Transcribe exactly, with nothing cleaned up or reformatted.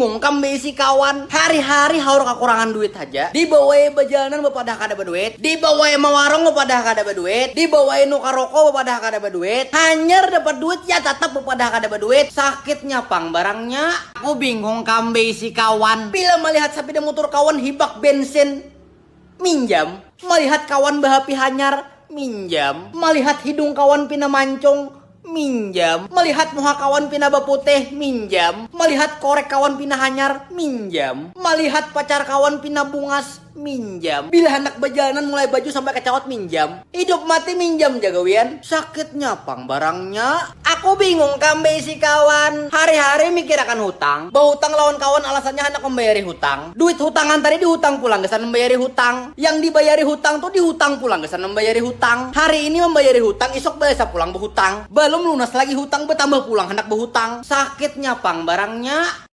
Bungkam beisi kawan, hari-hari haur kakurangan duit haja. Dibawai bajalanan bapadah kada baduit, dibawai mawarung bapadah kada baduit, dibawai nukar roko bapadah kada baduit. Hanyar dapat duit ya tatap bapadah kada baduit. Sakitnya pang barangnya. Aku bingung kam beisi kawan. Bila malihat sapida mutur kawan hibak bensin, minjam. Malihat kawan bahapi hanyar, minjam. Malihat hidung kawan pina mancung, minjam. Malihat muha kawan pina baputih, minjam. Malihat korek kawan pina hanyar, minjam. Malihat pacar kawan pina bungas, minjam. Bila handak bajalanan mulai baju sampai ka cawat, minjam. Hidup mati minjam ja gawian. Sakitnya pang barangnya. Aku bingung kam beisi kawan. Hari-hari mikirakan hutang. Bahutang lawan kawan alasannya handak membayari hutang. Duit hutangan tadi dihutang pulang gasan membayari hutang. Yang dibayari hutang tu dihutang pulang gasan membayari hutang. Hari ini membayari hutang, isuk balesa pulang bahutang. Balum lunas lagi hutang, batambah pulang handak bahutang. Sakitnya pang barangnya.